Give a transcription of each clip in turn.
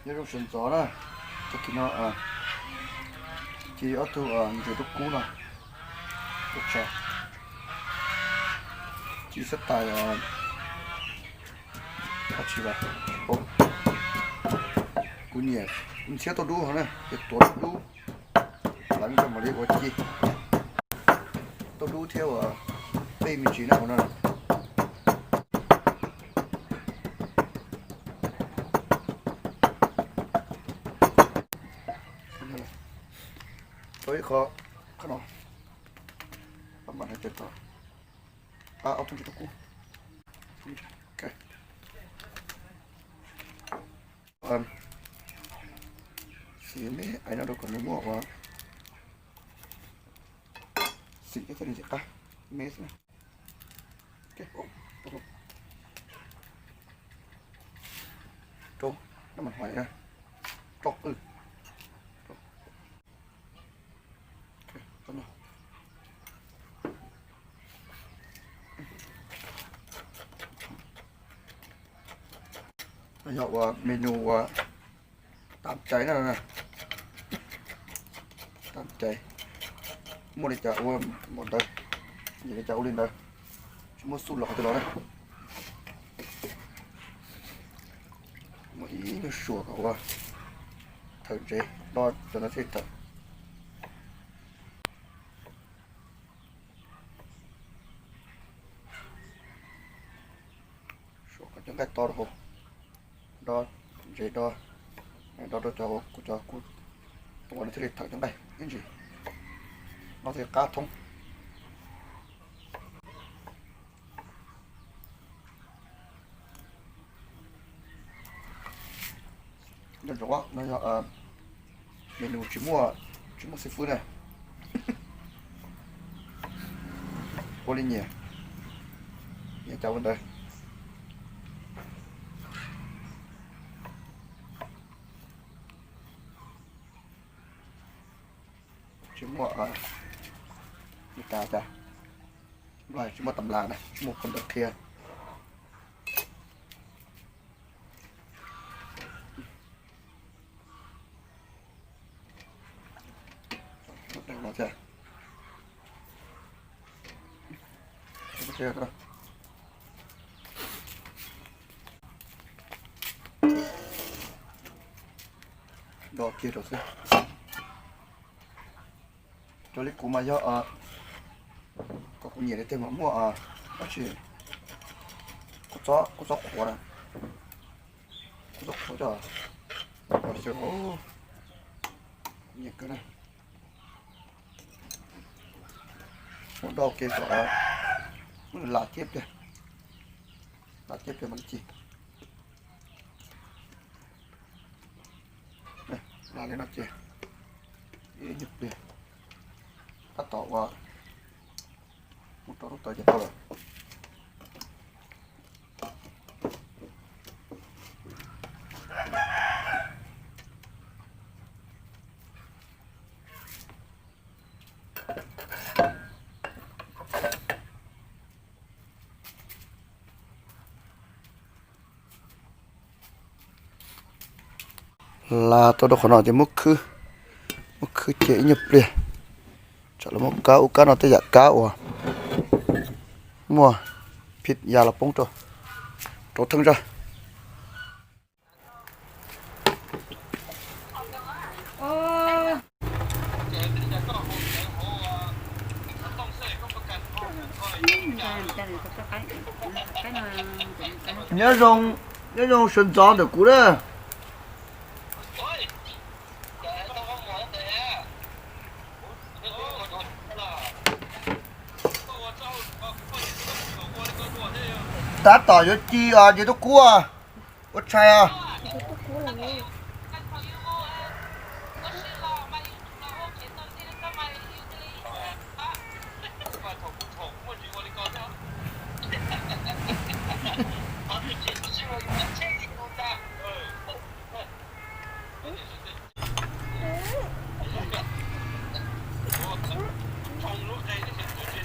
Nyob zoo sawv ntxov na, tag kis no cia ob tug ntses dub kub no ua tshais, ci xab tais, tsis, kuv nyiam ntxhiab tauj dub hov na, ces tuav dub, lawv coj mam li ua ci tauj dub thiab ua tej me ntsis na hauv no. Tau ib qho, qhov no, pab mam hais tias tau ob tug ntses dub kub. Xim me aiv no rau kom nws muaj ua xim thiab thiaj li ntxim qab me xwb. Rau, no mas hais rau qwj. Yog ua menu ua tam caiv na, tam caiv, muaj li cas ua npaum ntawd, nyiam li cas ua li ntawd, tsis muaj xub los qhov twg los na. Muaj ib nyuag suas kom ua thawm ntsev do cov no thiaj thawm. Suas kom cov nqaij to rau hauv, do ntsev do, do rau cov kuv, cov kuv tua no thiaj li thawm cov nqaij ib ntsis. No thiaj li qab thoob. Nco ntsoov no yog menu tsis muaj, tsis muaj xib fwb na. Ua li nyiam, nyiam cas ua ntawd. Tsis muaj li cas, cas Nplog tsis muaj tas las na, tsis muaj phoo ntawv qhia. Do kiag rau xwb. Cov li kuv mas yog kom kuv nyiam li tej mas muaj dab tsi, kua txob, kua txob qhuav na, kua txob qhuav coj los xyaw, kuv nyiam kawg na. Muab do ua ke kom lam ciab pliag, lam ciab pliag mam li ci. Lam li no ces ib nyuag pliag tab tom ua mus rau lub tawv ces tau lawm. Lam tau rau qhov no ces muab khwb, muab khwb ces ib nyuag pliag tsam lawv muab kab, ub kab no tej yam kab uas muaj phim ya los poob rau, rau theej zaj. Nyob zoo, nyob zoo sawv ntxov ntawm kuv na. Tab tom yuav ci ntses tub kub ua tshais os.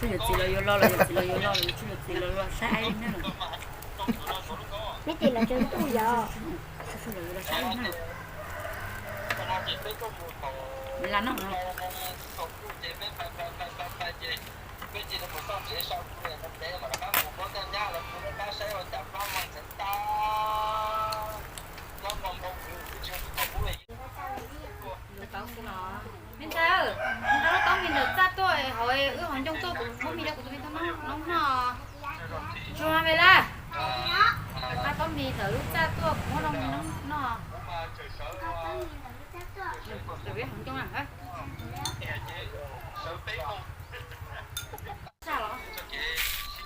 Tshuav yuav txiv los yuav lo los, yuav txiv los yuav lo los, tshuav yuav txiv los yuav lo saib aib na. Neb tis los tseem tuj yom. Tshuav yuav lo saib aib na. Me ntxhais, nqa lub taub mis ntawm txaj tuaj hauv, wb hauv ncoo tuaj, kuv muab mis rau kuv tus me tub noob noj. Tsuag me laj, nqa taub mis ntawm lub txaj tuaj, kuv muab rau me noob noj. Tsuag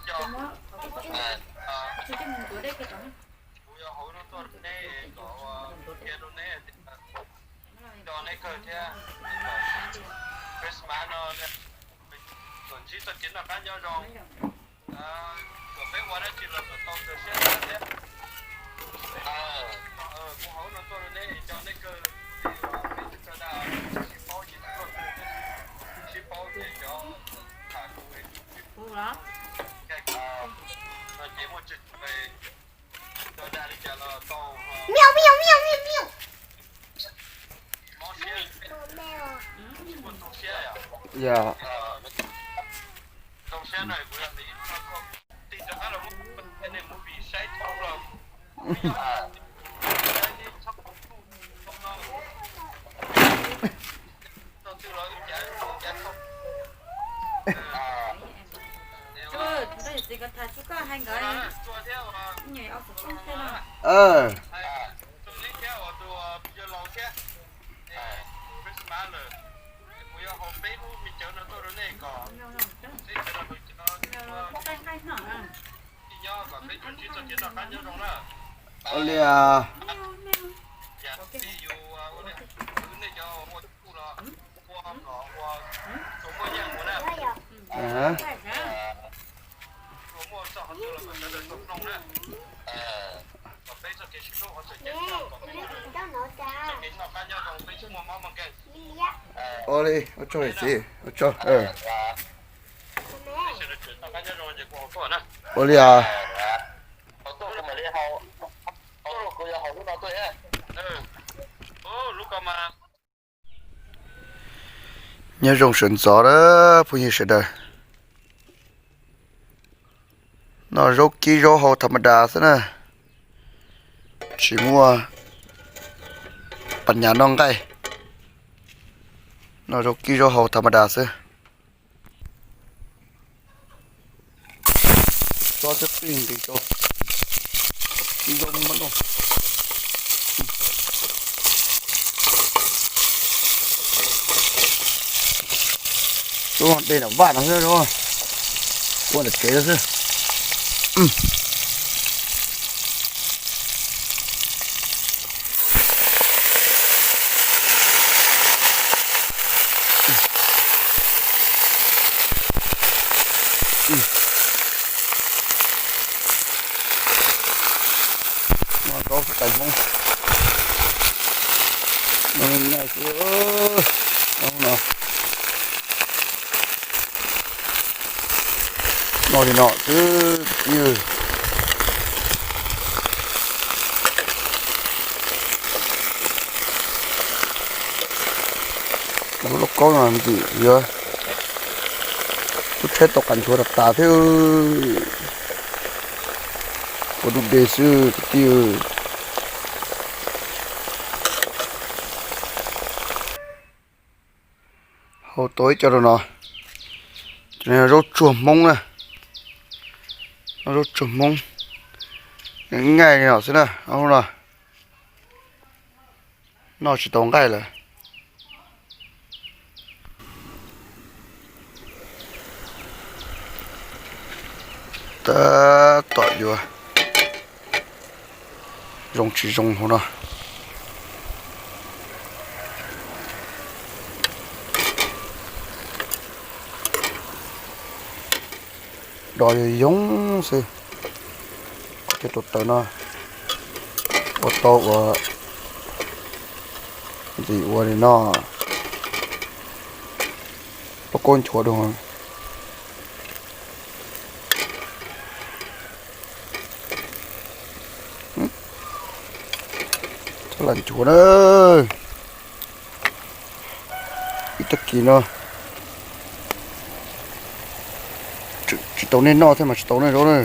coj mus ntuav dej kiag tom. Kuv yuav hauv no tuaj rau neb kom qhia rau neb tias nco neb kawg thiab. Christmas no kom ntsib txoj kev noj qab nyob zoo, kom peb ua dab tsi los kom tau kawg siab thiab. Kuv hauv no tuaj rau neb nco neb kawg, peb tsis txawj dag, sib paub ces tuaj twg, sib paub ces cov tham kuv, no ces muaj tsis txawj dag li cas los tau. Mob siab, tsis muaj tu siab. Tu siab no kuv yog ib hnub no tuaj tig rov qab los muab nej movie saib thoob los. Ua li, ua li, ua tsaug txiv, ua tsaug. Ua li os. Nyob zoo sawv ntxov na phooj ywg sawv daws. Noj zaub kib zaub hau tham ma das xwb na, tsis muaj pas nyas noj nqaij. Noj zaub kib zaub hau tham ma das xwb. Tsob thiab qij nqis rau, kib zaub muab noj. Lub dej nram vaj no xwb, ua ntawm tsev xwb. Noj zaub tais Hmoob, noj nyuj nyai xwb no. Noj li no xwb kwv tij. Lub lauj kaub no ntxim yuav lub tsheb tau qas nchuav tas tas thiab. Ua dub de xwb kwv tij. Hau tau ib co rau no, cov no zaub tsuag Hmoob na, zaub tsuag Hmoob, ngaij li no xwb na, no, noj tsis tau nqaij lawm. Tab tom yuav zoo tsis zoo hauv no. Dos yoog yoog xwb. Cov tus taws no ua tau ua ntxim ua li no, lauj kaub nchuav dua. Txhob lam nchuav na. Ib tag kis no tsis tau nej noj thiab mas tsis tau nej zaub na.